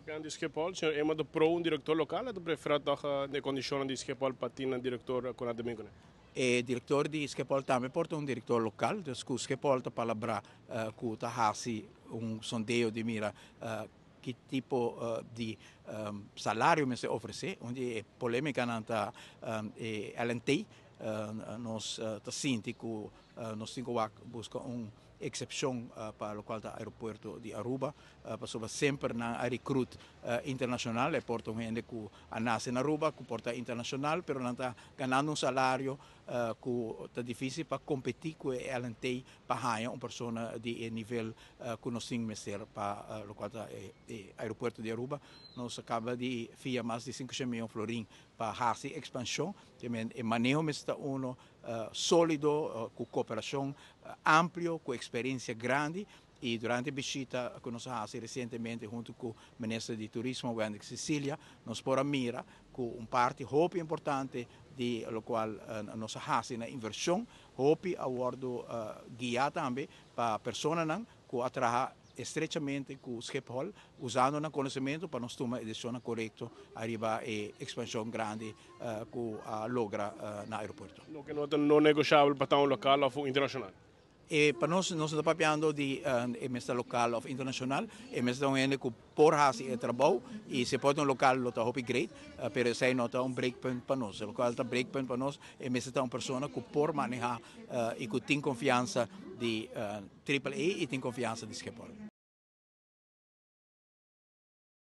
Papiando di Schiphol, señor Eman ta pro un director local of ta prefera toch e condicionnan di Schiphol pa tin nan director cu nan ta bin cune? E director di Schiphol tambe por ta un director local, dus cu Schiphol ta palabra cu ta haci un sondeo di mira ki tipo di salario mester ofrece. Un di e polemicanan ta e LNT, nos ta sinti cu nos tin cu wak busca un excepcion pa locual ta aeropuerto di Aruba, pasobra semper nan a recruit internacional, e por ta un hende cu a nace na Aruba cu por ta internacional, pero nan ta ganando un salario cu ta dificil pa competi cu e LNT pa haya un persona di e nivel cu nos tin mester pa locual ta e aeropuerto di Aruba. Nos a caba di fia mas di 500 miyon florin pa haci expansion, e maneho mester ta uno solido, cu cooperacion amplio, cu experiencia grandi. Y durante e bishita cu nos a haci recientemente hunto cu Minister di Turismo Wendrick Cecilia, nos por a mira cu un parti hopi importante di locual nos a haci na inversion, hopi a wordo guia tambe pa personanan cu a traha estrechamente cu Schiphol, usando nan conocimento pa nos tuma e decisionnan corecto ariba e expansion grandi cu a logra na aeropuerto. Loke no ta no negociabel pa ta un local of un internacional? E pa nos, nos no ta papiando di e mester local of internacional, e mester ta un hende cu por haci e trabou y si por ta un local lo ta hopi great, pero esey no ta un breakpunt pa nos. Locual ta breakpunt pa nos, e mester ta un persona cu por maneha y cu tin confiansa di Triple A y tin confiansa di Schiphol.